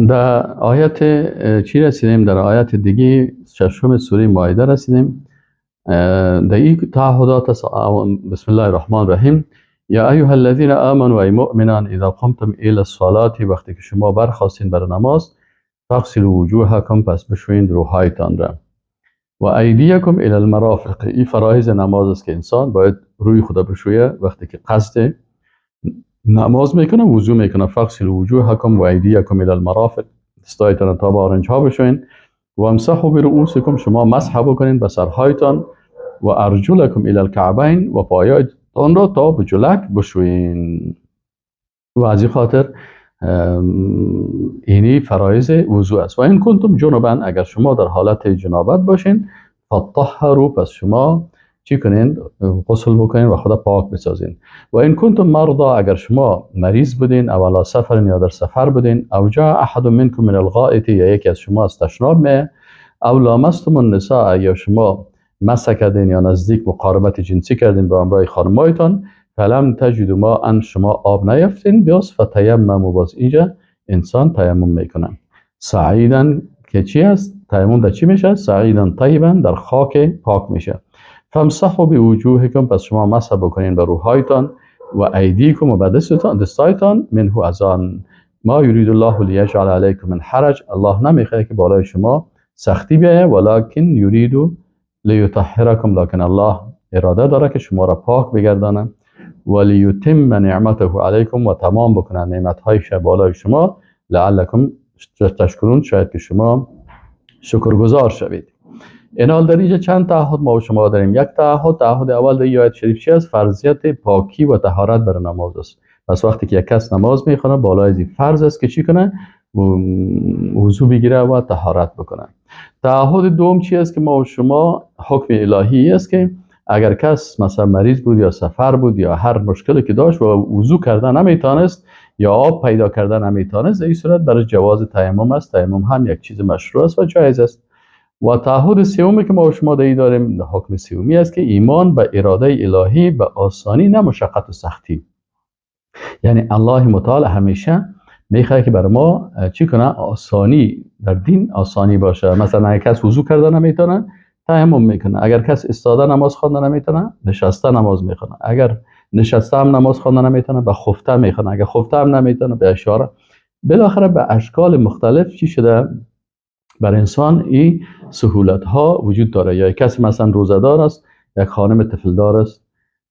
در آیت چی رسیدیم؟ در آیت دیگه ششم سوره مائده رسیدیم. در این تعهدات، بسم الله الرحمن الرحیم، یا ایها الذین آمنوا، ای مؤمنان، اذا قمتم الى الصلاة، وقتی که شما برخواستین بر نماز، فاغسلوا وجوهکم، پس بشوین روحایتان را، و ایدیکم الی المرافق. این فرایض نماز است که انسان باید روی خدا بشویه وقتی که قصد نماز میکنه، وضو میکنه. فاغسلوا وجوهکم و ایدیکم الی المرافق، دستایتان تا به آرنج ها بشوین. و امسحوا برؤوسکم، شما مسح بکنین به سرهایتان، و ارجلکم الی الکعبین، و پایایتان را تا به جلک بشوین. و از این خاطر اینی فرایض وضو است. و ان کنتم جنبا، اگر شما در حالت جنابت باشین، فطهروا، پس شما چی کنین؟ غسل بکنین و خدا پاک بسازین. و ان کنتم مرضا، اگر شما مریض بودین، او علی سفر، یا در سفر بودین، او جاء احد منکم من الغائط، یا یکی از شما از تشناب می، او لامستم النساء، یا شما مس کردین یا نزدیک مقاربت جنسی کردین با همراه خانمایتان، فلم تجدوا ماء، شما آب نیافتین، باز فتیمموا، باز اینجا انسان تیمم میکنه. صعیدا که چی است؟ تیمم در چی میشه؟ صعیدا طیبا، در خاک پاک میشه. فامسحوا بوجوهکم، پس شما مسح بکنین بر روحایتان، و ایدیکم، و به دستتان، دستایتان، منه، از آن. ما یرید الله لیجعل علیکم من حرج، الله نمیخواد که بالای شما سختی بیایه، ولکن یرید لیطهرکم، لکن الله اراده داره که شما را پاک بگردانه، و لیتم نعمته علیکم، و تمام بکنه نعمتهایش بالای شما، لعلکم تشکرون، شاید که شما شکرگزار شوید. اینال در اینجا چند تعهد ما و شما داریم. یک تعهد، تعهد اول در آیت شریف چی است؟ فرضیت پاکی و طهارت بر نماز است. پس وقتی که یک کس نماز میخونه، بالای از فرض است که چی کنه؟ وضو بگیره و طهارت بکنه. تعهد دوم چی است که ما و شما حکم الهی است که اگر کس مثلا مریض بود یا سفر بود یا هر مشکلی که داشت و وضو کردن نمیتونست یا آب پیدا کردن نمیتونست، این صورت برای جواز تیمم است. تیمم هم یک چیز مشروع است و جایز است. و تعهد سومی که ما و شما داریم، حکم سومی است که ایمان به اراده الهی به آسانی، نه مشقت و سختی. یعنی الله متعال همیشه میخواد که بر ما چی کنه؟ آسانی در دین، آسانی باشه. مثلا اگر کس وضو کرده نمیتونه، تیمم میکنه. اگر کس استاده نماز خوانده نمیتونه، نشسته نماز میخونه. اگر نشسته هم نماز خوانده نمیتونه، به خفته میخونه. اگر خفته هم نمیتونه، به اشاره. بالاخره به اشکال مختلف چی شده؟ بر انسان این سهولت ها وجود داره. یا کسی مثلا روزه‌دار است، یک خانم طفلدار است،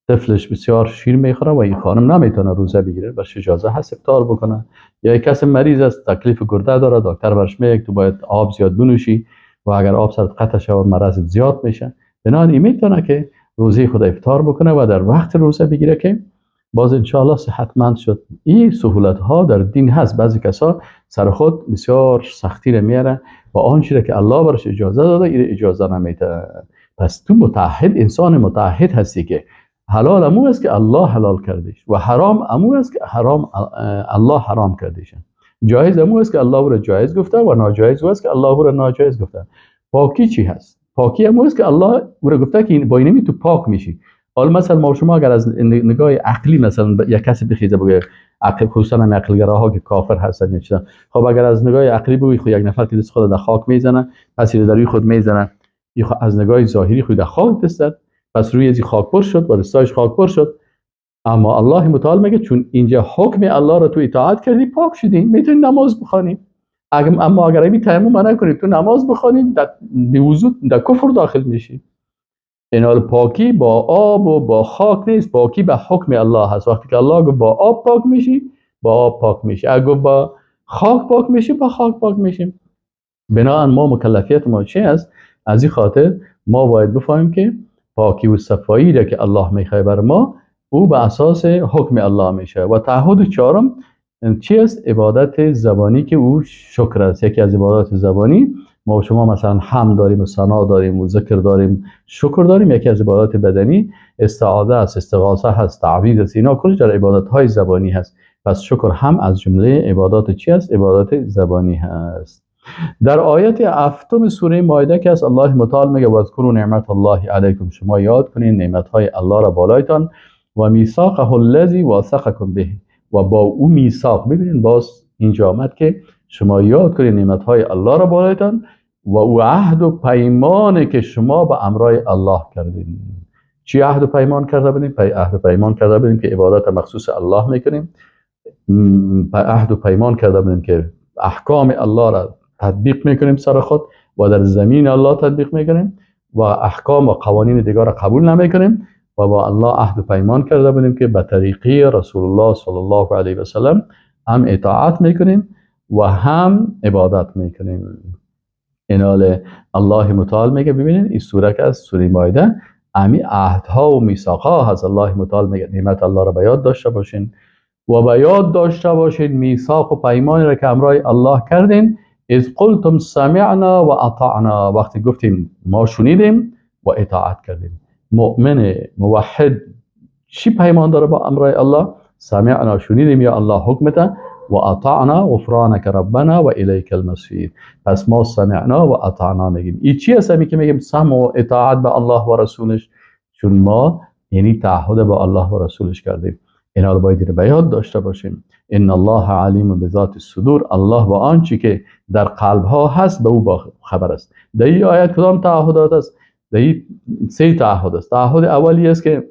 طفلش بسیار شیر میخوره و این خانم نمیتونه روزه بگیره، برش اجازه هست افطار بکنه. یا یک کسی مریض است، تکلیف گرده داره، دکتر برش میگه تو باید آب زیاد بنوشی و اگر آب سرت قطع شود مرض زیاد میشه. بنابراین این میتونه که روزه خود افطار بکنه و در وقت روزه بگیره که باز انشاءالله صحتمند شد. این سهولت ها در دین هست. بعضی کسا سر خود بسیار سختی رو میاره و آنچه که الله برش اجازه داده این اجازه نمیده. پس تو متعهد، انسان متعهد هستی که حلال امو است که الله حلال کردش و حرام امو است که حرام الله حرام کردش. جایز امو است که الله او را جایز گفته و ناجایز است که الله او را ناجایز گفته. پاکی چی هست؟ پاکی امو است که الله او را گفته که با اینمی تو پاک میشی. حالا مثلا ما شما اگر از نگاه عقلی، مثلا یک کسی بخیزه بگه عقل، خصوصا هم عقلگراها که کافر هستن یا چیزا، خب اگر از نگاه عقلی بگوی خب یک نفر که دست خود در خاک میزنه، پس در روی خود میزنه، از نگاه ظاهری خود در خاک دست، پس روی از خاک پر شد و دستایش خاک پر شد. اما الله متعال میگه چون اینجا حکم الله را تو اطاعت کردی، پاک شدی، میتونی نماز بخوانی. اما اگر این تیمم نکنی تو نماز بخوانی، به وضو در کفر داخل میشی. این پاکی با آب و با خاک نیست، پاکی به حکم الله هست. وقتی که الله گفت با آب پاک میشی، با آب پاک میشی. اگر گفت با خاک پاک میشی، با خاک پاک میشیم. بنابراین ما مکلفیت ما چی است؟ از این خاطر ما باید بفهمیم که پاکی و صفایی را که الله میخواد بر ما، او به اساس حکم الله میشه. و تعهد چهارم چی است؟ عبادت زبانی که او شکر است. یکی از عبادات زبانی ما و شما مثلا حمد داریم و ثنا داریم و ذکر داریم، شکر داریم. یکی از عبادات بدنی استعاذه است، استغاثه هست، تعویذ است. اینا کلش در عبادت های زبانی هست. پس شکر هم از جمله عبادات چی است؟ عبادات زبانی هست. در آیت هفتم سوره مائده که از الله متعال میگه واذکروا نعمت الله علیکم، شما یاد کنین نعمت های الله را بالایتان، و میثاقه الذی واثقکم به، و با او میثاق. ببینین باز اینجا آمد که شما یاد کنید نعمت های الله را بالایتان و او عهد و پیمانی که شما به امرای الله کردین. چی عهد و پیمان کرده بودیم؟ عهد و پیمان کرده بودیم که عبادت مخصوص الله میکنیم. عهد و پیمان کرده بودیم که احکام الله را تطبیق میکنیم سر خود و در زمین الله تطبیق میکنیم و احکام و قوانین دیگر را قبول نمیکنیم و با الله عهد و پیمان کرده بودیم که به طریقه رسول الله صلی الله علیه و سلم هم اطاعت میکنیم و هم عبادت میکنیم. اینال الله متعال میگه، ببینید این سوره که از سوره مائده امی عهدها و میثاقها هست. الله متعال میگه نعمت الله را به یاد داشته باشین و به یاد داشته باشین میثاق و پیمانی را که همراه الله کردین. اذ قلتم سمعنا و اطعنا، وقتی گفتیم ما شنیدیم و اطاعت کردیم. مؤمن موحد چی پیمان داره با امرای الله؟ سمعنا، شنیدیم یا الله حکمت، و اطعنا غفرانک ربنا و الیک المصیر. پس ما سمعنا و اطعنا میگیم. این چی هست؟ که میگیم سمع و اطاعت به الله و رسولش، چون ما یعنی تعهد با الله و رسولش کردیم. اینا رو باید به یاد داشته باشیم. ان الله علیم بذات الصدور، الله با آنچه که در قلب ها هست به او با خبر است. در این آیت کدام تعهدات است؟ در این سه تعهد است. تعهد اولی است که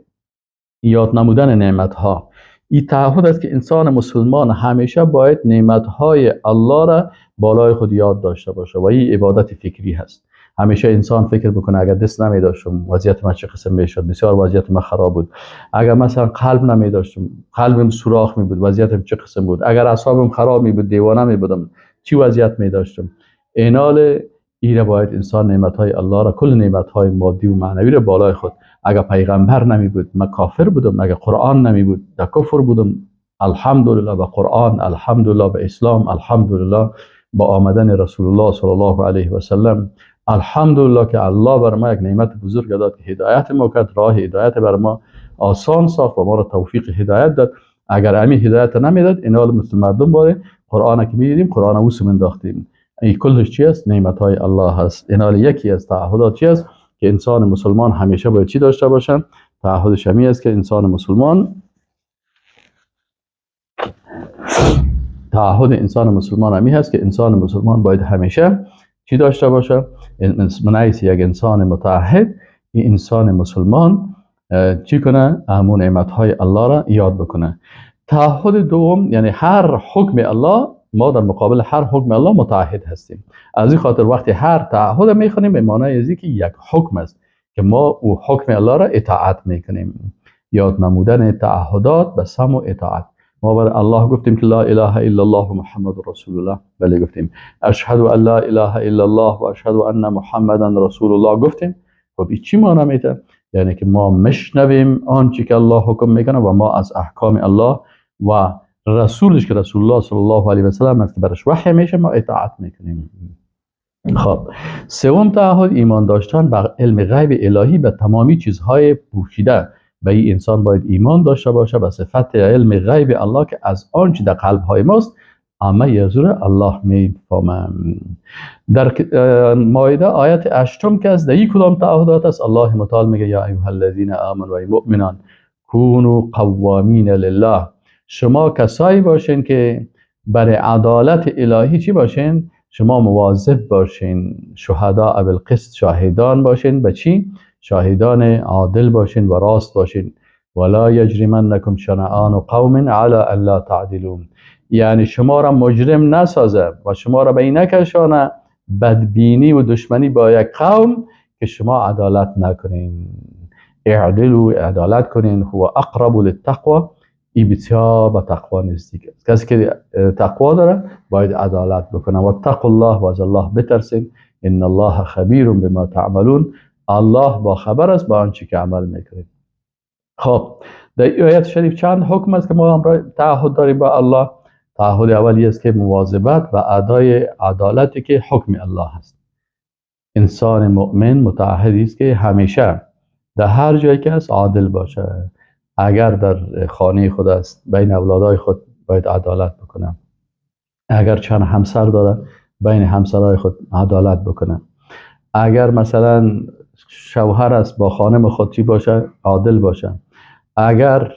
یاد نمودن نعمت ها. این تعهد است که انسان مسلمان همیشه باید نعمت های الله را بالای خود یاد داشته باشه و این عبادت فکری هست. همیشه انسان فکر بکنه اگر دست نمی داشتم وضعیت من چه قسم میشد، بسیار وضعیت من خراب بود. اگر مثلا قلب نمی داشتم، قلبم سوراخ می بود، وضعیتم چه قسم بود. اگر اعصابم خراب می بود، دیوانه می بودم، چی وضعیت می داشتم. اینال ایره باید انسان نعمت های الله را، کل نعمت های مادی و معنوی را بالای خود. اگر پیغمبر نمی بود من کافر بودم، اگر قرآن نمی بود در کفر بودم. الحمدلله به قرآن، الحمدلله به اسلام، الحمدلله با آمدن رسول الله صلی الله علیه و سلم، الحمدلله که الله بر ما یک نعمت بزرگ داد که هدایت ما کرد، راه هدایت بر ما آسان ساخت و ما را توفیق هدایت داد. اگر همین هدایت نمیداد اینا مثل مردم باره قرآن که میدیدیم قرآن اوسم انداختیم. این کلش چی است؟ نعمت های الله هست. اینا یکی از تعهدات چی است؟ که انسان مسلمان همیشه باید چی داشته باشه؟ تعهد شمی است که انسان مسلمان، تعهد انسان مسلمان همی هست که انسان مسلمان باید همیشه چی داشته باشه؟ منعیس یک انسان متعهد، این انسان مسلمان چی کنه؟ همون نعمت های الله را یاد بکنه. تعهد دوم یعنی هر حکم الله، ما در مقابل هر حکم الله متعهد هستیم. از این خاطر وقتی هر تعهد میخونیم به معنای از که یک حکم است که ما او حکم الله را اطاعت میکنیم. یاد نمودن تعهدات به سم و اطاعت. ما بر الله گفتیم که لا اله الا الله محمد رسول الله، بله گفتیم. اشهد ان لا اله الا الله و اشهد ان محمدا رسول الله گفتیم. خب این چی معنی میده؟ یعنی که ما مشنویم آنچه که الله حکم میکنه و ما از احکام الله و رسولش که رسول الله صلی الله علیه و سلم است که برش وحی میشه ما اطاعت میکنیم. خب سوم تعهد، ایمان داشتن به علم غیب الهی، به تمامی چیزهای پوشیده. به این انسان باید ایمان داشته باشه به صفت علم غیب الله که از آنچه در قلب های ماست اما یزور الله میفهمم. در مائده آیت 8 که از در این کدام تعهدات است؟ الله متعال میگه یا ایها الذین آمنوا و مؤمنان کونوا قوامین لله. شما کسایی باشین که برای عدالت الهی چی باشین؟ شما مواظب باشین، شهدا بالقسط، شاهدان باشین. به چی؟ شاهدان عادل باشین و راست باشین. ولا یجرمنکم شنآن قوم علی الا تعدلون. یعنی شما را مجرم نسازه و شما را به این نکشانه بدبینی و دشمنی با یک قوم که شما عدالت نکنین. اعدلوا، عدالت کنین. هو اقرب للتقوی، این بسیار به تقوا نزدیک است. کسی که تقوا داره باید عدالت بکنه. و اتقوا الله، و از الله بترسین. ان الله خبیر بما تعملون، الله با خبر است با آنچه که عمل میکنید. خب در آیت شریف چند حکم است که ما هم تعهد داریم با الله. تعهد اولی است که مواظبت و ادای عدالتی که حکم الله است. انسان مؤمن متعهدی است که همیشه در هر جایی که است عادل باشه. اگر در خانه خود است بین اولادای خود باید عدالت بکنه. اگر چند همسر داره بین همسرای خود عدالت بکنه. اگر مثلا شوهر است با خانم خود چی باشه؟ عادل باشه. اگر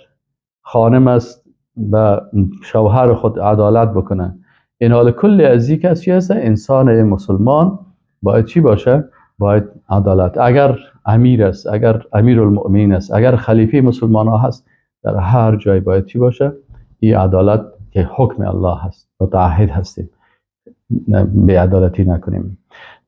خانم است به شوهر خود عدالت بکنه. این حال کل از این کس چی هست؟ انسان مسلمان باید چی باشه؟ باید عدالت. اگر امیر است، اگر امیرالمؤمنین است، اگر خلیفه مسلمان ها هست، در هر جای باید چی باشه؟ این عدالت که حکم الله هست، متعهد هستیم به عدالتی نکنیم.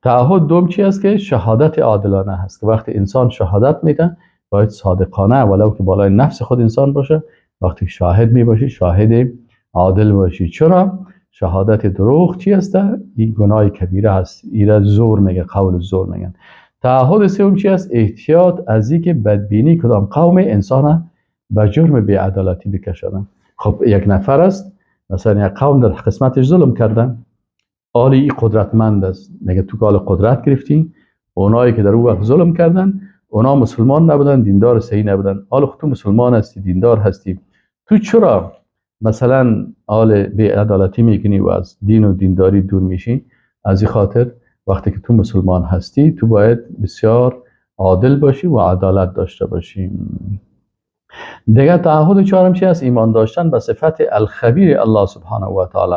تعهد دوم چی است؟ که شهادت عادلانه هست، که وقتی انسان شهادت میده باید صادقانه، ولو که بالای نفس خود انسان باشه، وقتی شاهد میباشی شاهد عادل باشی. چرا؟ شهادت دروغ چی است؟ این گناه کبیره هست، ایره زور میگه، قول زور میگن. تعهد سوم چی است؟ احتیاط از اینکه بدبینی کدام قوم انسان به جرم بی‌عدالتی بکشانه. خب یک نفر است، مثلا یک قوم در قسمتش ظلم کردن، آلی قدرتمند است، میگه تو که قدرت گرفتی، اونایی که در اون وقت ظلم کردن اونا مسلمان نبودن، دیندار صحیح نبودن، حالا تو مسلمان هستی، دیندار هستی، تو چرا مثلا آل بی‌عدالتی میکنی و از دین و دینداری دور میشی؟ از این خاطر وقتی که تو مسلمان هستی تو باید بسیار عادل باشی و عدالت داشته باشی. دیگه تعهد چهارم چی است؟ ایمان داشتن به صفت الخبیر الله سبحانه و تعالی.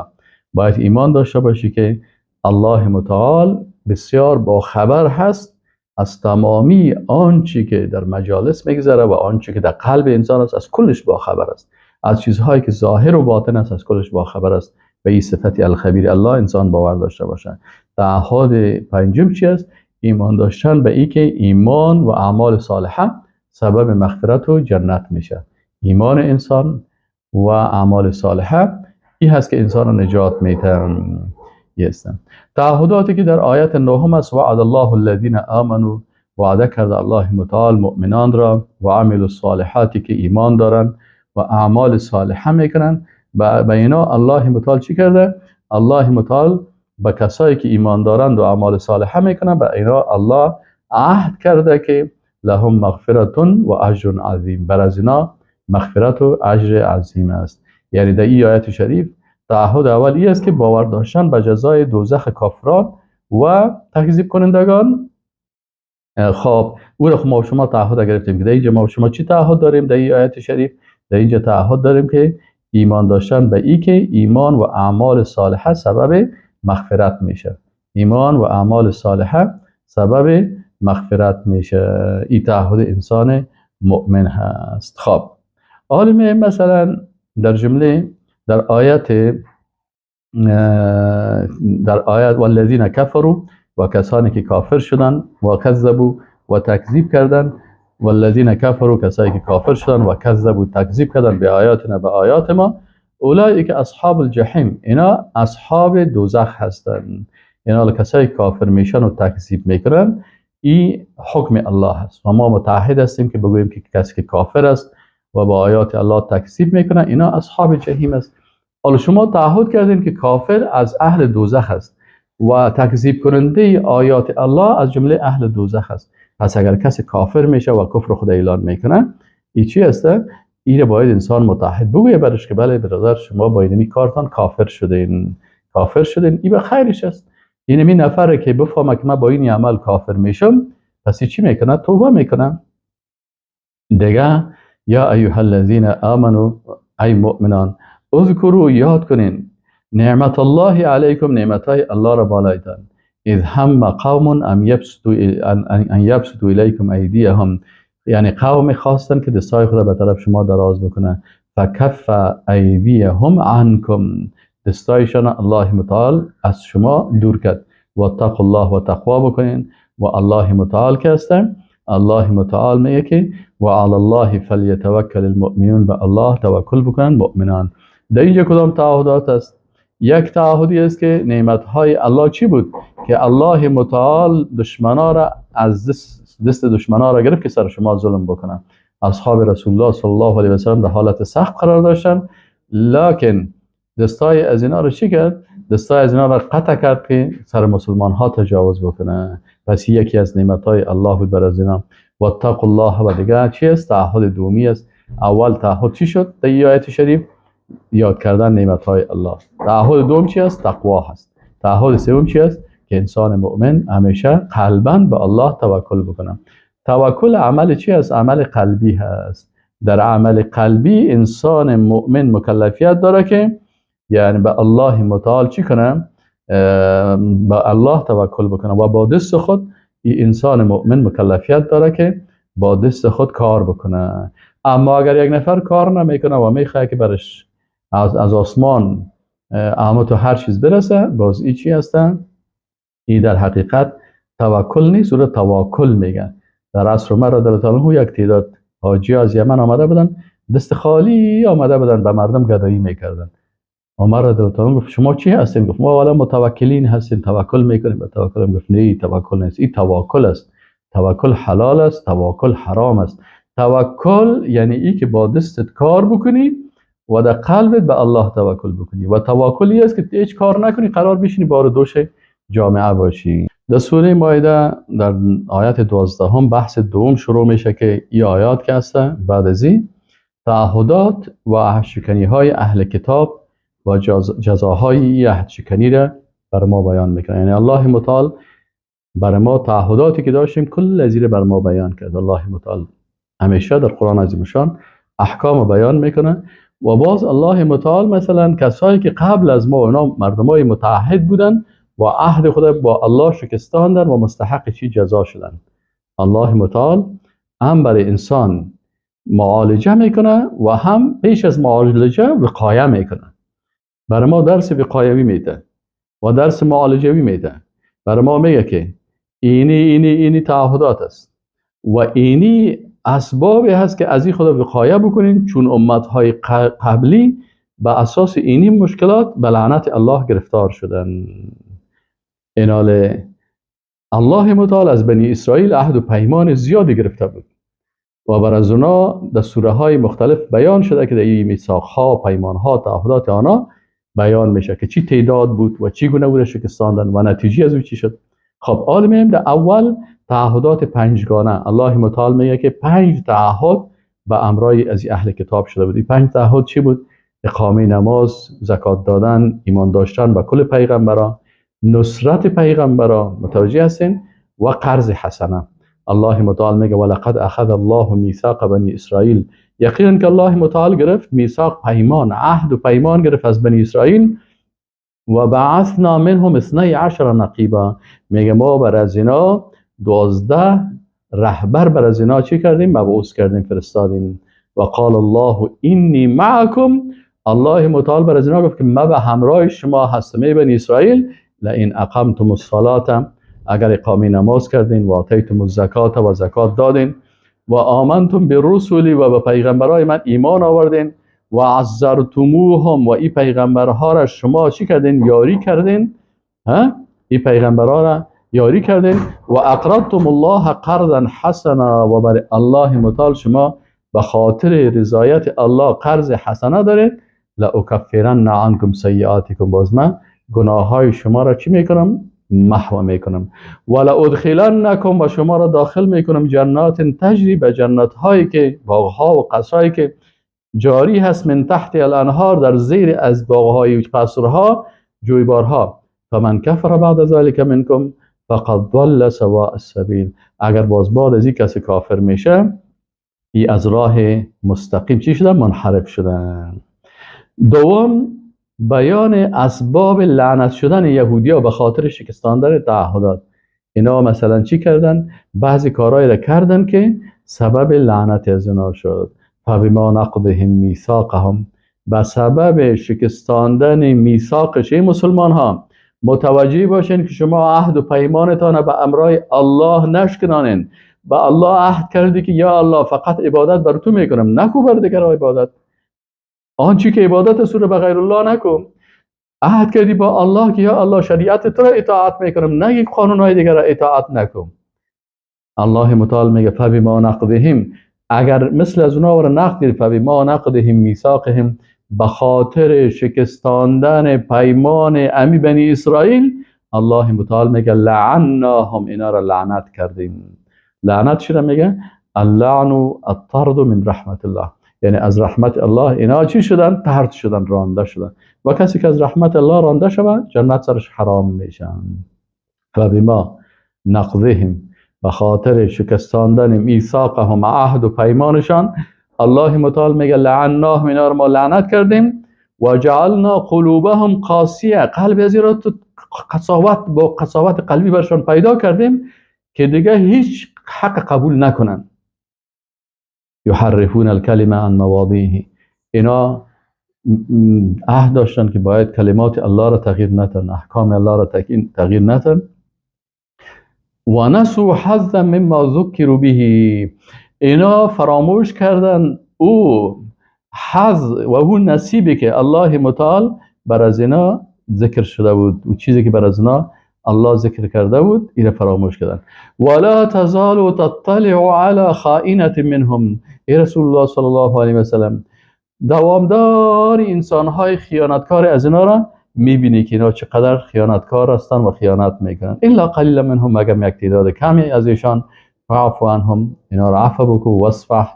باید ایمان داشته باشی که الله متعال بسیار با خبر هست از تمامی آنچه که در مجالس میگذره و آنچه که در قلب انسان است، از کلش با خبر است، از چیزهایی که ظاهر و باطن است از کلش با خبر است. به این صفت الخبیر الله انسان باور داشته باشه. تعهد پنجم چی است؟ ایمان داشتن به این که ایمان و اعمال صالحه سبب مغفرت و جنت میشه. ایمان انسان و اعمال صالحه این هست که انسان رو نجات میده. تعهداتی که در آیت نهم است، وعد الله الذین آمنوا، وعده کرده الله متعال مؤمنان را و عملوا الصالحاتی که ایمان دارن و اعمال صالحه میکنن. به اینا الله متعال چی کرده؟ الله متعال به کسایی که ایمان دارند و اعمال صالحه میکنن، به اینا الله عهد کرده که لهم مغفرت و اجر عظیم، بر از اینا مغفرت و اجر عظیم است. یعنی در این آیت شریف تعهد اول ای است که باور داشتن به جزای دوزخ کافران و تکذیب کنندگان. خب او را ما شما تعهد گرفتیم که در اینجا ما شما چی تعهد داریم؟ در این آیت شریف در اینجا تعهد داریم که ایمان داشتن به ای که ایمان و اعمال صالحه سبب مغفرت میشه. ایمان و اعمال صالحه سبب مغفرت میشه. این تعهد انسان مؤمن هست. خب حالا مثلا در جمله در آیت والذین کفروا، و کسانی که کافر شدن و کذبوا و تکذیب کردن، والذین کفروا کسانی که کافر شدن و کذبوا تکذیب کردن به آیاتنا، به آیات ما، اولئک اصحاب الجحیم، اینا اصحاب دوزخ هستند. اینا کسایی کافر میشن و تکذیب میکنن، این حکم الله هست و ما متعهد هستیم که بگوییم که کسی که کافر است و با آیات الله تکذیب میکنن اینا اصحاب جحیم است. حالا شما تعهد کردین که کافر از اهل دوزخ است و تکذیب کننده آیات الله از جمله اهل دوزخ است. پس اگر کسی کافر میشه و کفر خود اعلان میکنه، این چی است؟ این باید انسان متعهد بگویه برش که بله برادر شما با اینمی کارتان کافر شدین، کافر شدین، این به خیرش است. اینمی نفره که بفهمه که من با این عمل کافر میشم، پس چی میکنه؟ توبه میکنه. دیگه یا ایها الذین آمنوا، ای مؤمنان، اذکروا، یاد کنین، نعمت الله علیکم، نعمتهای الله را بالایتان، اذ هم قوم ان یبسطوا الیکم ایدیهم، یعنی قوم خواستن که دستای خود به طرف شما دراز بکنه، فکف ایدیهم عنکم، دستایشان الله متعال از شما دور کرد. و اتقوا الله و تقوا بکنین، و الله متعال که هستن، الله متعال میگه که و علی الله فلیتوکل المؤمنون، به الله توکل بکنن مؤمنان. در اینجا کدام تعهدات است؟ یک تعهدی است که نعمتهای الله چی بود؟ که الله متعال دشمنا را از دست دشمنا را گرفت که سر شما ظلم بکنن. اصحاب رسول الله صلی الله علیه و سلم در حالت سخت قرار داشتن، لکن دستای از اینا را چی کرد؟ دستای از اینا را قطع کرد که سر مسلمان ها تجاوز بکنه. پس یکی از نعمتهای الله بود بر از اینا. و اتقوا الله، و دیگه چی است؟ تعهد دومی است. اول تعهد چی شد در آیت شریف؟ یاد کردن نعمتهای الله. تعهد دوم چی است؟ تقوا هست. تعهد سوم چی است؟ که انسان مؤمن همیشه قلباً به الله توکل بکنه. توکل عمل چی است؟ عمل قلبی هست. در عمل قلبی انسان مؤمن مکلفیت داره که یعنی به الله متعال چی کنه؟ به الله توکل بکنه و با دست خود. این انسان مؤمن مکلفیت داره که با دست خود کار بکنه. اما اگر یک نفر کار نمیکنه و میخواد که برش از آسمان اما تو هر چیز برسه، باز ای چی هستن؟ ای در حقیقت توکل نیست، او را تواکل میگن. در عصر عمر رضی الله عنه یک تعداد حاجی از یمن آمده بودن، دست خالی آمده بودن، به مردم گدایی میکردن. عمر رضی الله عنه گفت شما چی هستین؟ گفت ما والا متوکلین هستیم، توکل میکنیم. به توکل گفت نه، توکل نیست، این تواکل است. توکل حلال است، تواکل حرام است. توکل یعنی ای که با دستت کار بکنی و در قلبت به الله توکل بکنی، و توکلی است که هیچ کار نکنی، قرار بشینی بار دوش جامعه باشی. در سوره مائده در آیت 12 بحث دوم شروع میشه که این آیات که هست بعد از این تعهدات و عهدشکنی های اهل کتاب و جزاهای عهدشکنی را بر ما بیان میکنه. یعنی الله متعال بر ما تعهداتی که داشتیم کل از بر ما بیان کرد. الله متعال همیشه در قرآن عظیم شان احکام بیان میکنه. و باز الله متعال مثلا کسایی که قبل از ما اونا مردمای متعهد بودن و عهد خود با الله شکستاندن و مستحق چی جزا شدن. الله متعال هم برای انسان معالجه میکنه و هم پیش از معالجه وقایه میکنه. برای ما درس وقایوی میده و درس معالجوی میده. برای ما میگه که اینی اینی اینی تعهدات است و اینی اسبابی هست که از این خدا وقایه بکنین، چون امتهای قبلی به اساس اینی مشکلات به لعنت الله گرفتار شدن. اینال الله متعال از بنی اسرائیل عهد و پیمان زیادی گرفته بود و بر از اونا در سوره های مختلف بیان شده که در این میثاق ها، پیمان ها، تعهدات آنها بیان میشه که چی تعداد بود و چی گونه بود شکستاندن و نتیجه از او چی شد. خب عالمیم در اول تعهدات پنجگانه. الله متعال میگه که 5 تعهد به امرای از اهل کتاب شده بود. این 5 تعهد چی بود؟ اقامه نماز، زکات دادن، ایمان داشتن به کل پیغمبران، نصرت پیغمبران، متوجه هستین، و قرض حسنه. الله متعال میگه ولقد اخذ الله میثاق بنی اسرائیل. یقینا که الله متعال گرفت میثاق، پیمان، عهد و پیمان گرفت از بنی اسرائیل. و بعثنا منهم 12 نقیبا. میگه ما بر از اینا 12 رهبر بر از اینا چی کردیم؟ مبعوث کردیم، فرستادیم. و قال الله انی معکم. الله متعال بر از اینا گفت که ما به همراه شما هستم ای بنی اسرائیل. لئن اقمتم الصلاة، اگر اقامه نماز کردین، و آتیتم الزکات و زکات دادین، و آمنتم برسولی و به پیغمبرای من ایمان آوردین، و عزرتموهم و این پیغمبرها را شما چی کردین؟ یاری کردین، ها؟ این پیغمبرها را یاری کردین، و اقرضتم الله قرضا حسنا و بر الله متعال شما به خاطر رضایت الله قرض حسنه دارید، لاکفرن عنکم سیئاتکم، باز من گناه های شما را چی میکنم؟ محو میکنم. ولا ادخلنکم و شما را داخل میکنم جنات تجری، به جنت هایی که باغ ها و قصرهایی که جاری هست، من تحت الانهار، در زیر از باغ های قصرها، جویبارها. فمن کفر بعد ذلك منکم فقد ضل سواء السبیل. اگر باز بعد از این کسی کافر میشه، ای از راه مستقیم چی شدن؟ منحرف شدن. دوم، بیان اسباب لعنت شدن یهودیا به خاطر شکستاندن تعهدات. اینا مثلا چی کردن؟ بعضی کارهایی را کردن که سبب لعنت از اینا شد. فبما نقضهم میثاقهم، به سبب شکستاندن میثاقش. ای مسلمان ها متوجه باشین که شما عهد و پیمانتان به امرای الله نشکنانین. به الله عهد کردی که یا الله فقط عبادت بر تو میکنم، نکو بر دیگر عبادت. آنچه که عبادت است رو به غیر الله نکن. عهد کردی با الله که یا الله شریعت تو را اطاعت میکنم، نه یک قانونهای دیگر را اطاعت نکن. الله متعال میگه فبما نقضهم، اگر مثل از اونها را نقض کردی، فبما نقضهم میثاقهم، به خاطر شکستاندن پیمان امی بنی اسرائیل، الله متعال میگه لعناهم، اینا را لعنت کردیم. لعنت چرا میگه؟ اللعن الطرد من رحمت الله، یعنی از رحمت الله اینا چی شدن؟ طرد شدن، رانده شدن. و کسی که از رحمت الله رانده شود جنت سرش حرام میشن. فبما نقضهم، به خاطر شکستاندن میثاقهم، عهد و پیمانشان، الله متعال میگه لعناهم، اینا رو ما لعنت کردیم. و جعلنا قلوبهم قاسیه، قلب از را قساوت با قساوت قلبی برشان پیدا کردیم که دیگه هیچ حق قبول نکنن. یحرفون الکلمه عن مواضعه، اینا عهد داشتن که باید کلمات الله را تغییر نتن، احکام الله را تغییر نتن. و نسوا حظا مما ذکروا به، اینا فراموش کردن او حظ و او نصیبی که الله متعال بر از اینا ذکر شده بود، و چیزی که بر از اینا الله ذکر کرده بود اینا فراموش کردن. ولا تزال تطلع على خائنة منهم، ای رسول الله صلی الله علیه و سلم دوامدار انسانهای خیانتکار از اینا را میبینی که اینا چقدر خیانتکار هستند و خیانت میکنن. الا قلیل منهم، مگر یک تعداد کمی از ایشان. فاعف عنهم، اینا را عفو بکو، واصفح،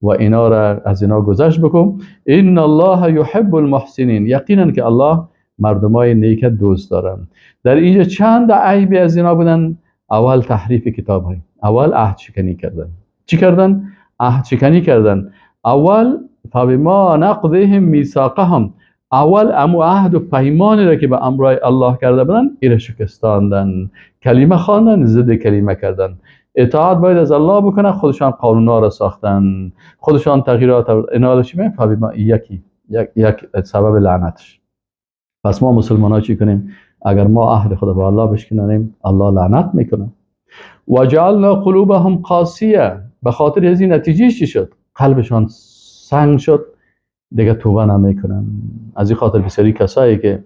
و اینا را از اینا گذشت بکن. ان الله یحب المحسنین، یقینا که الله مردمای نیک دوست دارن. در اینجا چند عیبی از اینا بودن. اول تحریف کتاب های، اول عهد شکنی کردن. چی کردن؟ عهد شکنی کردن. اول فبما نقضهم میثاقهم، اول امو عهد و پیمانی را که به امرای الله کرده بودن ایره شکستاندن، کلمه خواندن، ضد کلمه کردن. اطاعت باید از الله بکنن، خودشان قانونا را ساختن، خودشان تغییرات اینا را چی میگن؟ فبما یکی یک سبب لعنتش. پس ما مسلمان ها چی کنیم؟ اگر ما عهد خود با الله بشکنیم الله لعنت میکنه. و جعلنا قلوبهم قاسیه، به خاطر از این نتیجه چی شد؟ قلبشان سنگ شد، دیگه توبه نمیکنن. از این خاطر بسیاری کسایی که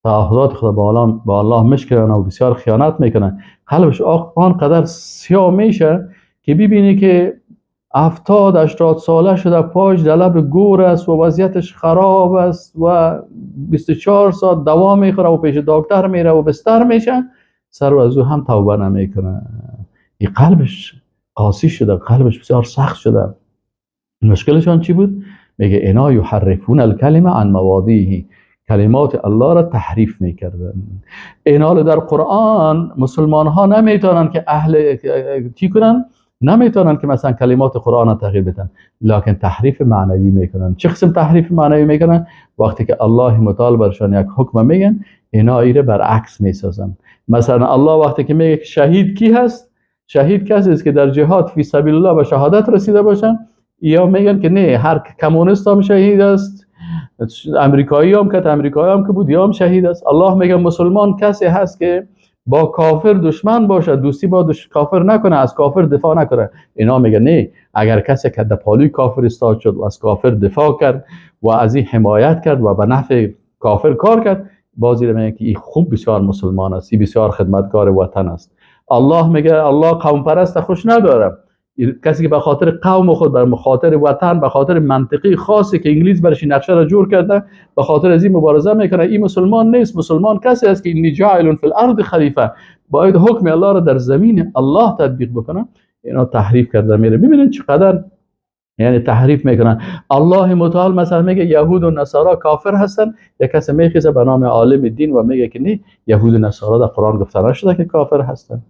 تعهدات خود با الله مشکنن و بسیار خیانت میکنن، قلبش آنقدر سیاه میشه که ببینی که 70-80 ساله شده، پاش در لب گور است و وضعیتش خراب است و 24 ساعت دوا میخوره و پیش دکتر میره و بستر میشه، سر و از او هم توبه نمیکنه. این قلبش قاسی شده، قلبش بسیار سخت شده. مشکلشان چی بود؟ میگه اینا یحرفون الکلمه عن مواضعه، کلمات الله را تحریف میکردن. اینا در قرآن مسلمان ها نمیتونن که اهل چی کنن؟ نمیتونن که مثلا کلمات قرآن را تغییر بدن، لکن تحریف معنوی میکنن. چه قسم تحریف معنوی میکنن؟ وقتی که الله متعال برشان یک حکم میگن، اینا ایره برعکس میسازن. مثلا الله وقتی که میگه شهید کی هست؟ شهید کسی است که در جهاد فی سبیل الله به شهادت رسیده باشن. یا میگن که نه، هر کمونیست هم شهید است، امریکایی هم که امریکایی هم که بود یا هم شهید است. الله میگه مسلمان کسی هست که با کافر دشمن باشه، دوستی با کافر نکنه، از کافر دفاع نکنه. اینا میگه نه، اگر کسی که در پالوی کافر استاد شد و از کافر دفاع کرد و از این حمایت کرد و به نفع کافر کار کرد، بازی میگه که این خوب بسیار مسلمان است، این بسیار خدمتگار وطن است. الله میگه الله قوم پرست خوش نداره، کسی که به خاطر قوم خود، به خاطر وطن، به خاطر منطقی خاصی که انگلیس برش نقشه را جور کرده، به خاطر از این مبارزه میکنه، این مسلمان نیست. مسلمان کسی است که انی جاعل فی الارض خلیفه، باید حکم الله را در زمین الله تطبیق بکنه. اینا تحریف کرده میره. ببینید چقدر یعنی تحریف میکنن. الله متعال مثلا میگه یهود و نصارا کافر هستن، یک کسی میخیزه به نام عالم دین و میگه که نه، یهود و نصارا در قرآن گفته نشده که کافر هستن.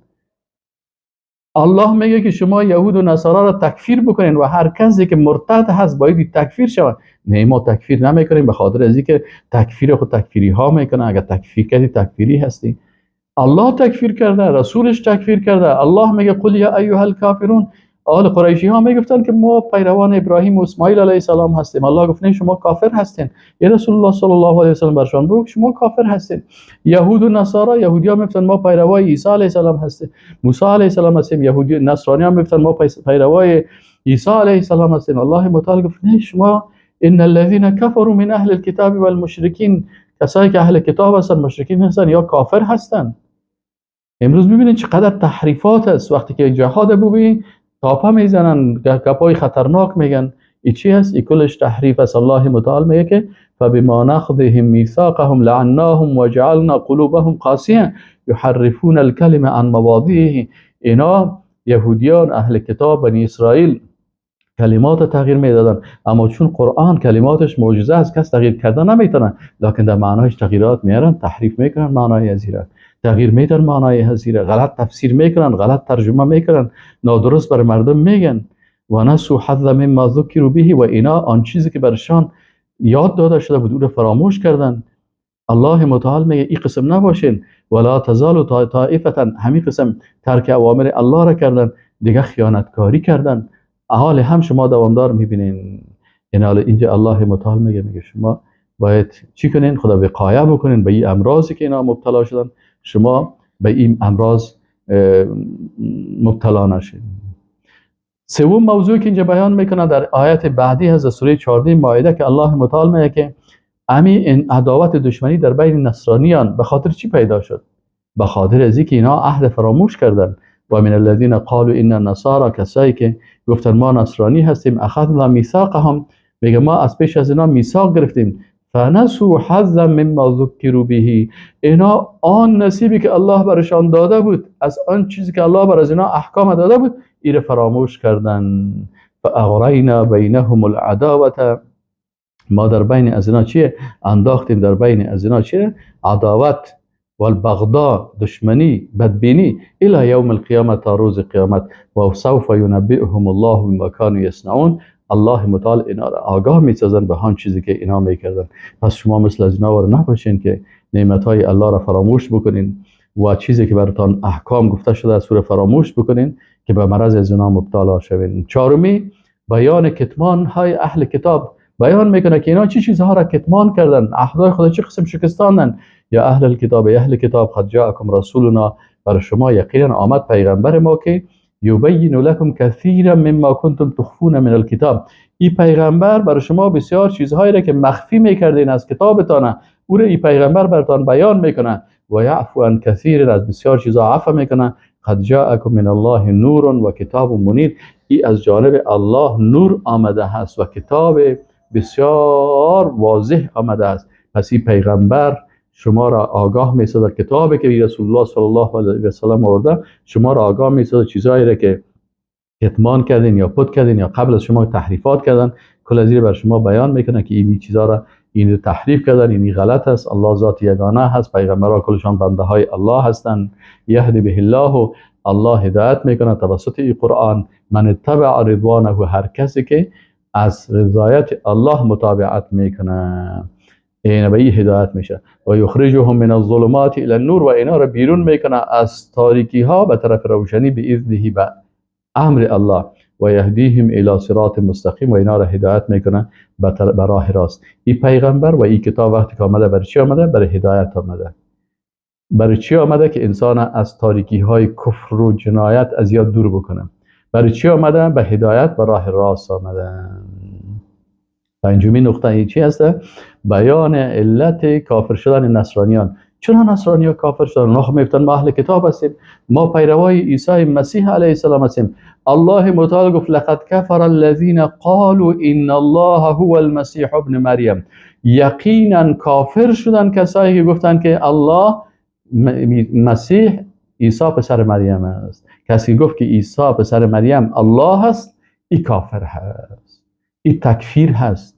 الله میگه که شما یهود و نصارا را تکفیر بکنین و هر کسی که مرتد هست باید تکفیر شود. نه، ما تکفیر نمیکنیم به خاطر از اینکه تکفیر خود تکفیری ها میکنه. اگر تکفیر کردی تکفیری هستی. الله تکفیر کرده، رسولش تکفیر کرده. الله میگه قل یا ایها الکافرون. آل قریشی ها میگفتن که ما پیروان ابراهیم و اسماعیل علیه السلام هستیم. الله گفت نه، شما کافر هستین. یا رسول الله صلی الله علیه و سلم برشان بگو شما کافر هستین. یهود و نصارا، یهودی ها میگفتن ما پیروای عیسی علیه السلام هستیم، موسی علیه السلام هستیم. یهودی نصرانی ها میگفتن ما پیروای عیسی علیه السلام هستیم. الله متعال گفت نه، شما ان الذين كفروا من اهل الكتاب والمشرکین، کسایی که اهل کتاب هستن، مشرکین هستن یا کافر هستن. امروز ببینید چقدر تحریفات است. وقتی که جهاد ببینید تاپه میزنن، گپای خطرناک میگن. ای چی هست؟ ای کلش تحریف است. الله متعال میگه که فبما نقضهم میثاقهم لعناهم وجعلنا قلوبهم قاسیه یحرفون الکلمه عن مواضعه. اینا یهودیان اهل کتاب بنی اسرائیل کلمات تغییر میدادن، اما چون قرآن کلماتش معجزه است، کس تغییر کردن نمیتونن، لکن در معنایش تغییرات میارن، تحریف میکنن معنای ازیره، تغییر میدن معنای هزیره، غلط تفسیر میکنن، غلط ترجمه میکنن، نادرست بر مردم میگن. و نسوا حظ مما ذکروا به، و اینا آن چیزی که برشان یاد داده شده بود او را فراموش کردن. الله متعال میگه این قسم نباشین، ولا تزال طائفه، همین قسم ترک اوامر الله را کردن، دیگه خیانتکاری کردن، حال هم شما دوامدار میبینین. این حال اینجا الله متعال میگه شما باید چی کنین؟ خدا وقایه بکنین به این امراضی که اینا مبتلا شدن، شما به این امراض مبتلا نشین. سوم موضوع که اینجا بیان میکنه در آیت بعدی از سوره 14 مائده که الله متعال میگه که امی این عداوت دشمنی در بین نصرانیان به خاطر چی پیدا شد؟ به خاطر از اینکه اینا عهد فراموش کردن. و من الذین قالوا ان النصارى، کسایی که گفتن ما نصرانی هستیم، اخذنا میثاقهم، میگه ما از پیش از اینا میثاق گرفتیم، فنسوا حظا مما ذکروا به، اینا آن نصیبی که الله برشان داده بود، از آن چیزی که الله بر از اینا احکام داده بود، ایره فراموش کردن. فاغرینا بینهم العداوه، ما در بین از اینا چیه انداختیم؟ در بین از اینا چیه؟ عداوت والبغضاء، دشمنی، بدبینی، الی یوم القیامه، تا روز قیامت. و سوف ینبئهم الله بما كانوا یصنعون، الله متعال اینا را آگاه میسازن به آن چیزی که اینا میکردن. پس شما مثل از اینا وار نباشین که نعمتهای الله را فراموش بکنین و چیزی که براتان احکام گفته شده از را فراموش بکنین که به مرض از اینا مبتلا شوین. چهارمی، بیان کتمان های اهل کتاب، بیان میکنه که اینا چی چیزها را کتمان کردن، عهدهای خدا چه قسم شکستاندن. یا اهل الکتاب، اهل کتاب، قد جاءکم رسولنا، بر شما یقینا آمد پیغمبر ما که یبین لکم کثیرا مما کنتم تخفون من الکتاب. این پیغمبر بر شما بسیار چیزهایی را که مخفی میکردین از کتابتان، او را این پیغمبر براتان بیان میکنه. و یعفو عن کثیر، از بسیار چیزها عفو میکنه. قد جاءکم من الله نور و کتاب منیر، ای از جانب الله نور آمده هست و کتاب بسیار واضح آمده است. پس این پیغمبر شما را آگاه میسازد، کتابی که رسول الله صلی الله علیه و سلم آورده شما را آگاه میسازد، چیزهایی را که کتمان کردین یا پت کردین یا قبل از شما تحریفات کردن، کل از بر شما بیان میکنه که این چیزها را این تحریف کردن، این غلط است. الله ذات یگانه هست، پیغمبرها کلشان بنده های الله هستند. یهدی به الله، الله هدایت میکنه توسط این قرآن. من اتبع رضوانه، هر کسی که از رضایت الله متابعت میکنه این به این هدایت میشه. و یخرجهم من الظلمات الى النور، و اینا را بیرون میکنه از تاریکی ها به طرف روشنی، باذنه، به امر الله. و یهدیهم الى صراط مستقیم، و اینا را هدایت میکنه به راه راست. این پیغمبر و این کتاب وقتی که آمده برای چی آمده؟ برای هدایت آمده. برای چی آمده؟ که انسان از تاریکی های کفر و جنایت از یاد دور بکنه. برای چی آمده؟ به هدایت، به راه راست آمده. پنجمین نقطه این چی هسته؟ بیان علت کافر شدن نصرانیان. چرا نصرانیان کافر شدن؟ اونها میگفتن ما اهل کتاب هستیم، ما پیروای عیسی مسیح علیه السلام هستیم. الله متعال گفت لقد کفر الذین قالوا ان الله هو المسیح ابن مریم. یقینا کافر شدن کسایی که گفتن که الله مسیح عیسی پسر مریم است. کسی گفت که عیسی پسر مریم الله است، ای کافر هست، ای تکفیر هست.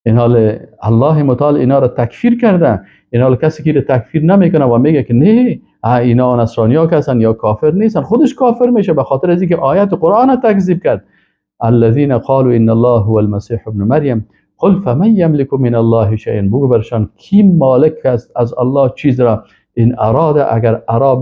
این حال الله متعال اینا را تکفیر کرده. این حال کسی که تکفیر نمیکنه و میگه که نه اینا نصرانیا هستن یا کافر نیستن، خودش کافر میشه به خاطر از اینکه آیت قرآن تکذیب کرد. الذين قالوا ان الله هو المسیح ابن مریم قل فمن یملک من الله شیئا. بگو برشان کی مالک است از الله چیز را؟ این اراده، اگر ارا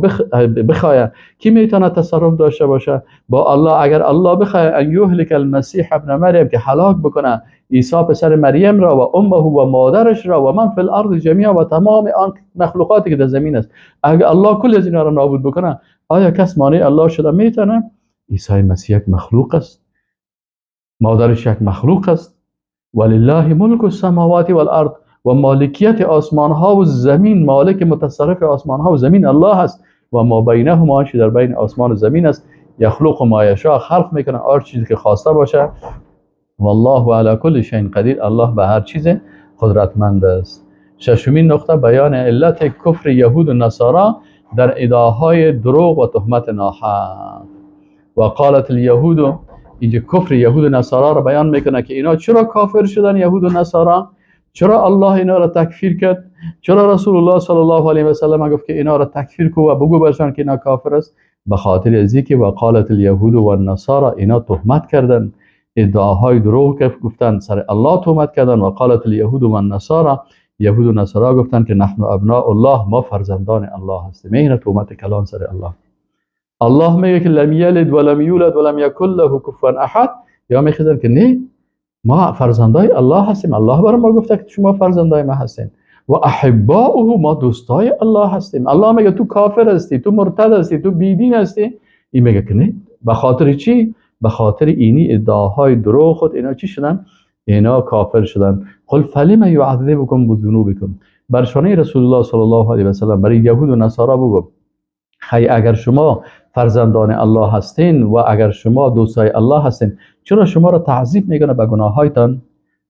بخواه کی میتونه تصرف داشته باشه با الله؟ اگر الله بخواه ان یهلک المسیح ابن مریم، که هلاک بکنه عیسی پسر مریم را و امه و مادرش را و من فی الارض جمیعا و تمام آن مخلوقاتی که در زمین است، اگر الله کل از اینا را نابود بکنه، آیا کس مانع الله شده میتونه؟ عیسی مسیح یک مخلوق است، مادرش یک مخلوق است. ولله ملک السماوات والارض، و مالکیت آسمان ها و زمین، مالک متصرف آسمان ها و زمین الله است. و ما بینهما، آنچه در بین آسمان و زمین است، یخلق ما یشاء، خلق میکنه هر چیزی که خواسته باشه. والله علی کل شیء قدیر، الله به هر چیز قدرتمند است. ششمین نقطه بیان علت کفر یهود و نصارا در ادعاهای دروغ و تهمت ناحق. و قالت الیهود، اینجا کفر یهود و نصارا را بیان میکنه که اینا چرا کافر شدن یهود و نصارا، چرا الله اینا را تکفیر کرد، چرا رسول الله صلی الله علیه و سلم گفت که اینا را تکفیر کو و بگو برشان که اینا کافر است. به خاطر از اینکه و قالت الیهود و النصارا، اینا تهمت کردن، ادعاهای دروغ گفتن، سر الله تهمت کردن. و قالت الیهود و النصارى، یهود و نصارا گفتن که نحن ابناء الله، ما فرزندان الله هستیم. این تهمت کلان سر الله. الله میگه که لم یلد ولم یولد ولم یکن له کفوا احد، یا میخیزن که نه، ما فرزندای الله هستیم، الله برای ما گفته که شما فرزندای ما هستین. و احباؤه، ما دوستای الله هستیم. الله میگه تو کافر هستی، تو مرتد هستی، تو بیدین هستی. این میگه که نه. به خاطر چی؟ به خاطر اینی ادعاهای دروغ خود اینا چی شدن؟ اینا کافر شدن. قل فلم یعذبکم بذنوبکم، بر شانه رسول الله صلی الله علیه و سلم برای یهود و نصارا بگو خی اگر شما فرزندان الله هستین و اگر شما دوستای الله هستین، چرا شما را تعذیب میکنه به گناهایتان؟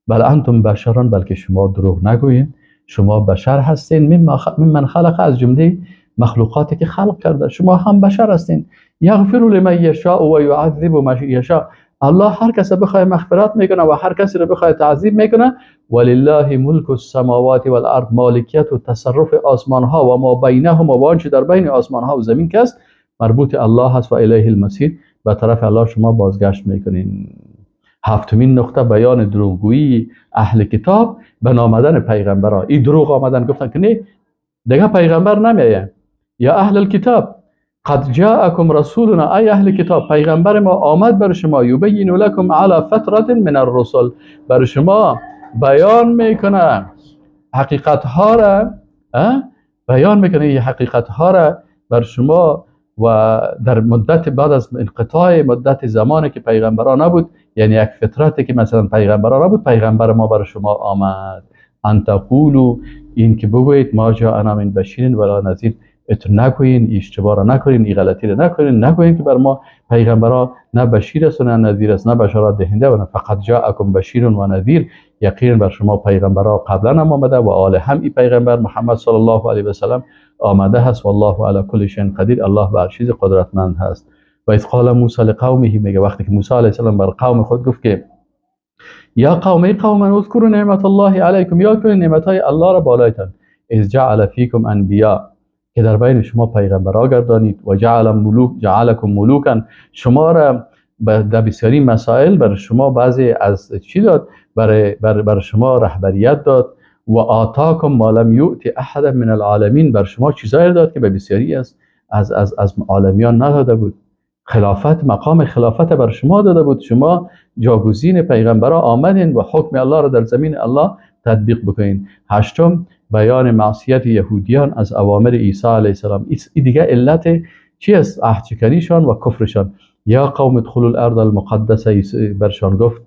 بل انتم بشران، بلکه شما دروغ نگویین، شما بشر هستین. ممن خلق، از جمله مخلوقاتی که خلق کرده، شما هم بشر هستین. یغفر لمن یشاء و یعذب من یشاء، الله هر کس بخواه مغفرت میکنه و هر کسی رو بخواه تعذیب میکنه. ولله ملک السماوات والارض، مالکیت و تصرف آسمان ها و ما بینهما و آنچه در بین آسمان ها و زمین کست مربوط الله هست. و الیه المصیر، به طرف الله شما بازگشت میکنین. هفتمین نقطه بیان دروغگویی اهل کتاب به نامدن پیغمبرها. این دروغ آمدن گفتن که نه دیگه پیغمبر نمیایه. یا اهل الکتاب قد جاءکم رسولنا، ای اهل کتاب پیغمبر ما آمد بر شما، یبین لکم علی فترة من الرسل، بر شما بیان میکنه حقیقت ها را، بیان میکنه این حقیقت ها را بر شما. و در مدت بعد از انقطاع مدت زمانی که پیغمبران نبود، یعنی یک فترتی که مثلا پیغمبران نبود، پیغمبر ما بر شما آمد. ان تقولوا، این که بگویید ما جاءنا من بشیر ولا نذیر، اتر نگویین، اشتباه را نکنین، این غلطی را نکنین، نگویین که بر ما پیغمبرا نه بشیر است و نه نذیر است، نه بشارت دهنده و نه، فقط جاءکم بشیر و نذیر، یقینا بر شما پیغمبرا قبلا هم آمده و آل هم این پیغمبر محمد صلی الله علیه و سلم آمده هست. والله علی کل شیء قدیر، الله بر چیز قدرتمند هست. و اذ قال موسی لقومه، میگه وقتی که موسی علیه السلام بر قوم خود گفت که یا قوم ای قوم من اذکروا نعمت الله علیکم، یاد کنید نعمت های الله را بالایتان، اذ جعل فیکم انبیا، که در بین شما پیغمبرا گردانید، و جعل ملوک جعلکم ملوکا، شما را در بسیاری مسائل بر شما بعضی از چی داد، بر شما رهبریت داد، و آتاکم ما لم یؤت احد من العالمین، بر شما چیزایی داد که به بسیاری از از از از عالمیان نداده بود. خلافت، مقام خلافت بر شما داده بود، شما جاگزین پیغمبرا آمدین و حکم الله را در زمین الله تطبیق بکنین. هشتم بیان معصیت یهودیان از اوامر عیسی علیه السلام. این دیگه علت چی است؟ عهدشکنیشان و کفرشان. یا قوم ادخلوا الارض المقدسه، برشان گفت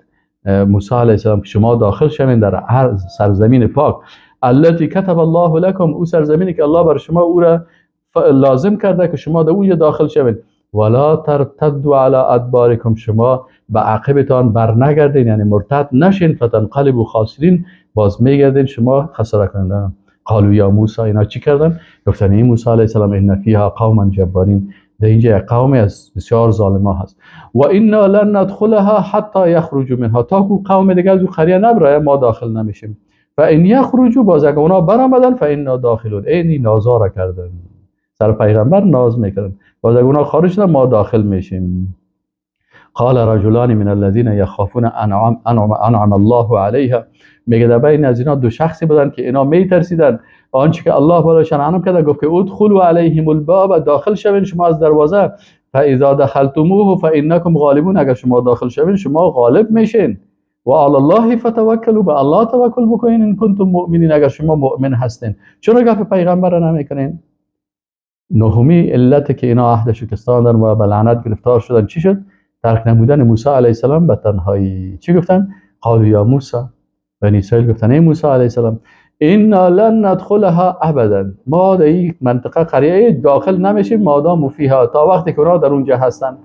موسی علیه السلام که شما داخل شوین در هر سرزمین پاک، التي كتب الله لكم، او سرزمینی که الله بر شما او را لازم کرده که شما در اونجا داخل شوین. ولا ترتدوا علی ادبارکم، شما به عقبتان بر نگردین، یعنی مرتد نشین، فتنقلبوا خاسرین، باز میگردین شما خساره کننده. قالوا یا موسی، اینا چی کردن؟ گفتن ای موسی علیه السلام ان فیها قوما جبارین، در اینجا یک قومی از بسیار ظالما هست. و انا لن ندخلها حتی یخرجوا منها، تا کو قوم دیگه از او قریه نبرایه ما داخل نمیشیم. فان یخرجوا، باز اگه اونا برآمدن فانا داخلون، اینی نازا را کردن سر پیغمبر ناز میکردن، باز اگه اونا خارج شدن ما داخل میشیم. قال رجلان من الذين يخافون انعم الله عليها، میگه در بین از اینا دو شخصی بودن که اینا میترسیدن آنچه که الله بالاشان انعام کرده، گفت که ادخلوا علیهم الباب، داخل شوین شما از دروازه، فاذا دخلتموه فانکم غالبون، اگر شما داخل شوین شما غالب میشین. و علی الله فتوکلوا، به الله توکل بکنین، ان کنتم مؤمنین، اگر شما مؤمن هستین. چرا گپ پیغمبر را نمیکنین؟ نهمی علت که اینا عهد شکستاندن و به لعنت گرفتار شدن چی شد؟ ترک نمودن موسی علیه السلام به تنهایی. چی گفتن؟ قالوا یا موسی، بنی اسرائیل گفتن ای موسی علیه السلام انا لن ندخلها ابدا، ما در این منطقه قریه داخل نمیشیم مادام فیها، تا وقتی که اونا در اونجا هستن.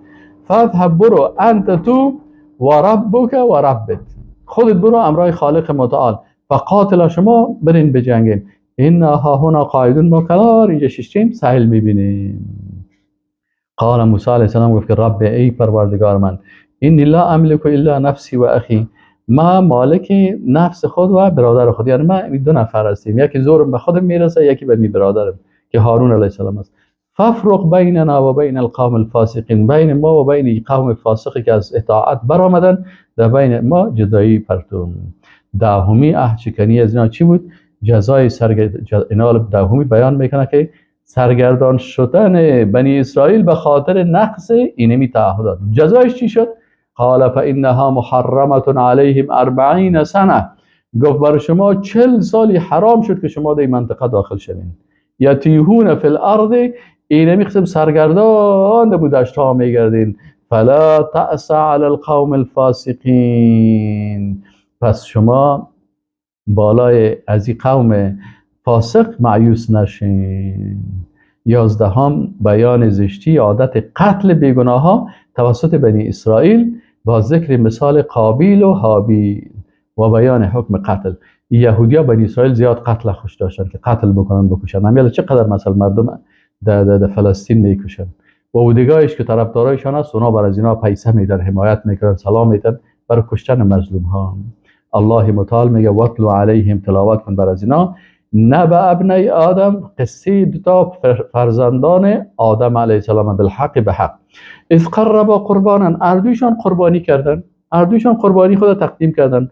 فاذهب، برو، انت تو و ربک و ربت، خودت برو امرای خالق متعال، فقاتل، شما برین بجنگین، انا ها هنا قاعدون، ما کنار اینجا ششتیم سهل میبینیم. قال موسی علیه السلام گفت که رب، ای پروردگار من، انی لا املک الا نفسی و اخی، ما مالک نفس خود و برادر خود، یعنی ما دو نفر هستیم، یکی زورم به خودم میرسه، یکی به می برادرم که هارون علیه السلام است. فافرق بیننا و بین القوم الفاسقین، بین ما و بین قوم فاسقی که از اطاعت برآمدن، در بین ما جدایی پرتون. دهمی عهد شکنی از اینا چی بود؟ جزای اینا دهمی بیان میکنه که سرگردان شدن بنی اسرائیل به خاطر نقض اینمی تعهدات. جزایش چی شد؟ قال فانها محرمه علیهم 40 سنه. گفت بر شما 40 سالی حرام شد که شما در این منطقه داخل شوین. یتیهون فی الارض، اینمی قسم سرگردان بود دشت‌ها میگردین. فلا تأس علی القوم الفاسقین، پس شما بالای از این قوم فاسق مایوس نشین. 11 بیان زشتی عادت قتل بیگناه ها توسط بنی اسرائیل با ذکر مثال قابیل و هابیل و بیان حکم قتل. یهودیا بنی اسرائیل زیاد قتل خوش داشتن که قتل بکنن بکشن. همیشه چقدر مثلا مردم در فلسطین میکشن و اودگاهش که طرفدارایشان است اونا بر از اینا پیسه میدن، حمایت میکنن، سلام میدن برای کشتن مظلوم ها. الله متعال میگه واتلو علیهم، تلاوت کن بر از اینا نبأ ابنی آدم، قصه دو تا فرزندان آدم علیه السلام، بالحق به حق. اذ قربا قربانا، اردویشان قربانی کردن، اردویشان قربانی خود تقدیم کردن.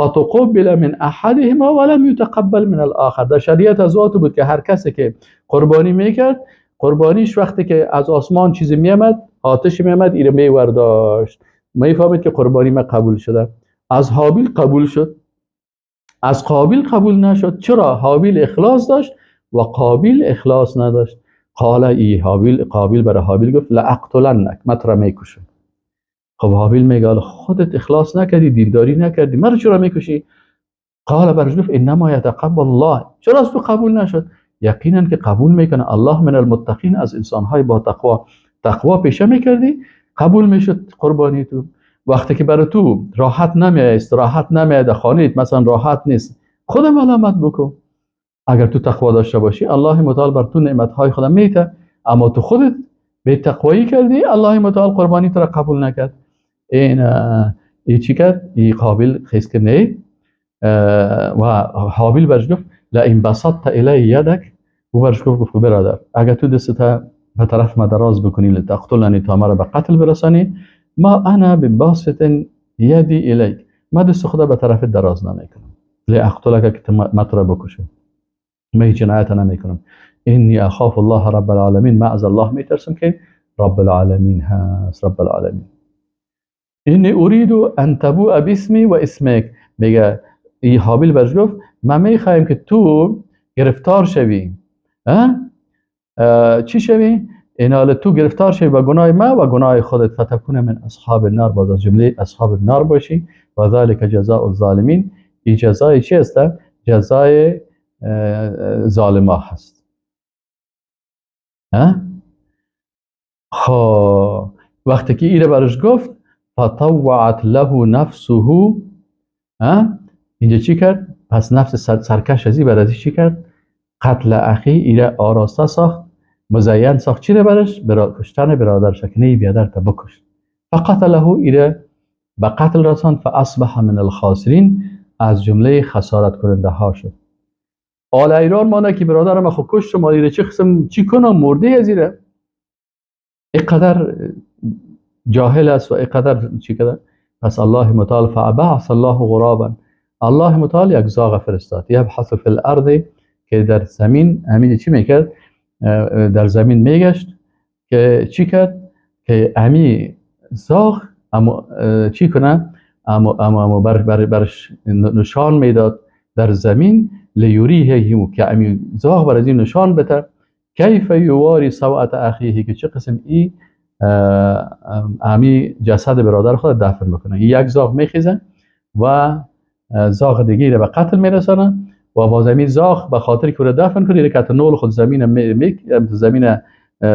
فتقبل من احدهما ولم یتقبل من الاخر. در شریعت از بود که هر کسی که قربانی میکرد، قربانیش وقتی که از آسمان چیزی میامد، آتش میامد، ایره میورداشت، میفهمید که قربانی ما قبول شده. از هابیل قبول شد، از قابیل قبول نشد. چرا؟ هابیل اخلاص داشت و قابیل اخلاص نداشت. قال ای هابیل، قابیل برای هابیل گفت لاقتلنک، من تو را میکشم. خب هابیل میگه خودت اخلاص نکردی، دینداری نکردی، مرا چرا میکشی؟ قال برش گفت انما یتقبل الله. چرا از تو قبول نشد؟ یقینا که قبول میکنه الله من المتقین، از انسانهای با تقوا. تقوا پیشه میکردی قبول میشد قربانی تو. وقتی که برای تو راحت نمیاد، استراحت نمیاد، خانه‌ات مثلا راحت نیست، خود ملامت بکن. اگر تو تقوا داشته باشی الله متعال بر تو نعمت‌های خدا میده، اما تو خودت به تقوایی کردی، الله متعال قربانی تو را قبول نکرد. این چی کرد؟ این قابل خیز که نه. و هابیل برش گفت لئن بسطت الی یدک، او برش گفت برادر اگر تو دستت به طرف ما دراز بکنی لتقتلنی، تا مرا به قتل برسانی، ما انا بباسط یدی الیک، ما دست خدا به طرف دراز نمیکنم، لاقتلک که ما تو را بکشم، من هیچ جنایت نمیکنم. انی اخاف الله رب العالمین، ما از الله میترسم که رب العالمین هست، رب العالمین. انی اريد ان تبوء باسمی و اسمک، میگه ای هابیل برش گفت من میخوایم که تو گرفتار شوی، چی شوی؟ اینال تو گرفتار شوی با گناه ما و گناه خودت، فتکون من اصحاب النار، باز از جمله اصحاب النار باشی. و ذلک جزاء الظالمین، این جزای چی است؟ جزای ظالما هست. خب وقتی که ایره برش گفت فطوعت له نفسه، اینجا چی کرد؟ پس نفس سرکش ازی بر ازی چی کرد؟ قتل اخی، ایره آراسته ساخت، مزین ساخت. چی برش؟ کشتن برادرش که نه بیادر تا بکش. فقتله، ایره به قتل رساند. فاصبح من الخاسرین، از جمله خسارت کننده ها شد. آل ایران مانه که برادر ما خود کشت، ما ایره چه قسم چی کنم، مرده از ایره، اینقدر جاهل است و اینقدر چی کرده. پس الله متعال فبعث الله غرابا، الله متعال یک زاغ فرستاد، یبحث فی الارض، که در زمین همین چی میکرد؟ در زمین میگشت که چی کرد؟ که امی زاغ اما چی کنه؟ اما بر برش نشان میداد در زمین، لیوریه، که امی زاغ بر از این نشان بده، کیف یواری سوءة اخیه، که چه قسم ای امی جسد برادر خود دفن بکنه. یک زاغ میخیزه و زاغ دیگه رو به قتل میرسانه و باز امی زاغ به خاطر که رو دفن کنه که نول خود زمین زمین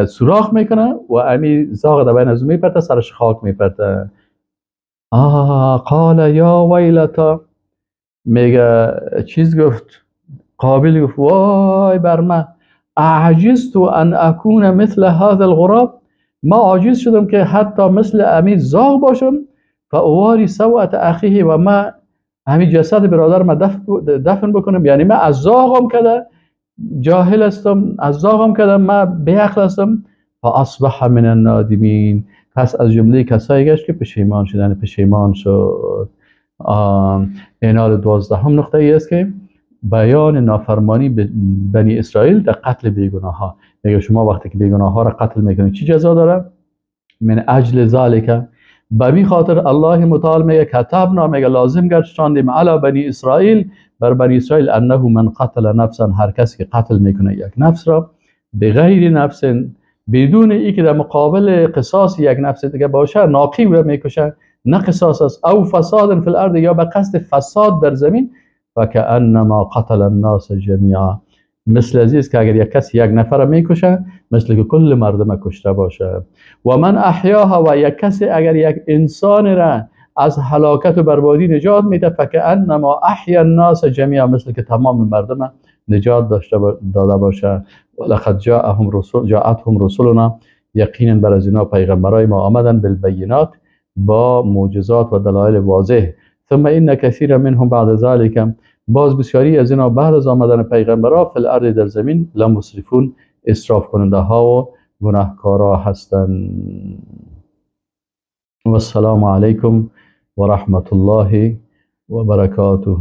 سوراخ میکنه و امی زاغ در بین از او میپرته، سرش خاک میپرته. قال یا ویلتا، میگه چیز گفت؟ قابل گفت وای بر من، اعجزت ان اکون مثل هذا الغراب، ما عاجز شدم که حتی مثل امی زاغ باشم، فاواری سوءة اخیه، و ما امی جسد برادر ما دفن بکنم، یعنی من از زاغم کده جاهل هستم، از داغم کردم، من بیعقل هستم. فاصبح من النادمین، پس از جمله کسایی گشت که پشیمان شدن، پشیمان شد. اینال 12 نقطه ای است که بیان نافرمانی بنی اسرائیل در قتل بیگناه ها. میگه شما وقتی که بیگناه ها را قتل میکنید چی جزا داره؟ من اجل ذالک، به می خاطر الله متعال میگه کتبنا، میگه لازم گرداندیم علی بنی اسرائیل، بر بنی اسرائیل، انه من قتل نفسا، هر کسی که قتل میکنه یک نفس را، بغیر نفس، بدون ای که در مقابل قصاص یک نفس دیگه باشه، ناقی را میکشه، نه قصاص است، او فساد فی الارض، یا به قصد فساد در زمین، فکأنما قتل الناس جمیعا، مثل از که اگر یک کسی یک نفر میکشه مثل که کل مردم کشته باشه. و من احیاها، و یک کسی اگر یک انسان را از هلاکت و بربادی نجات میده، فکأنما احیا الناس جمیعا، مثل که تمام مردم نجات داده باشه. ولقد جاءتهم رسولنا، یقینا بر از اینا پیغمبرای ما آمدن، بالبینات، با معجزات و دلایل واضح. ثم ان کثیر منهم بعد ذلك، باز بسیاری از اینا بعد از آمدن پیغمبرا، فی الارض، در زمین، لمسرفون، اسراف کننده ها و گناهکارا هستند. و السلام علیکم و رحمت الله و برکاته.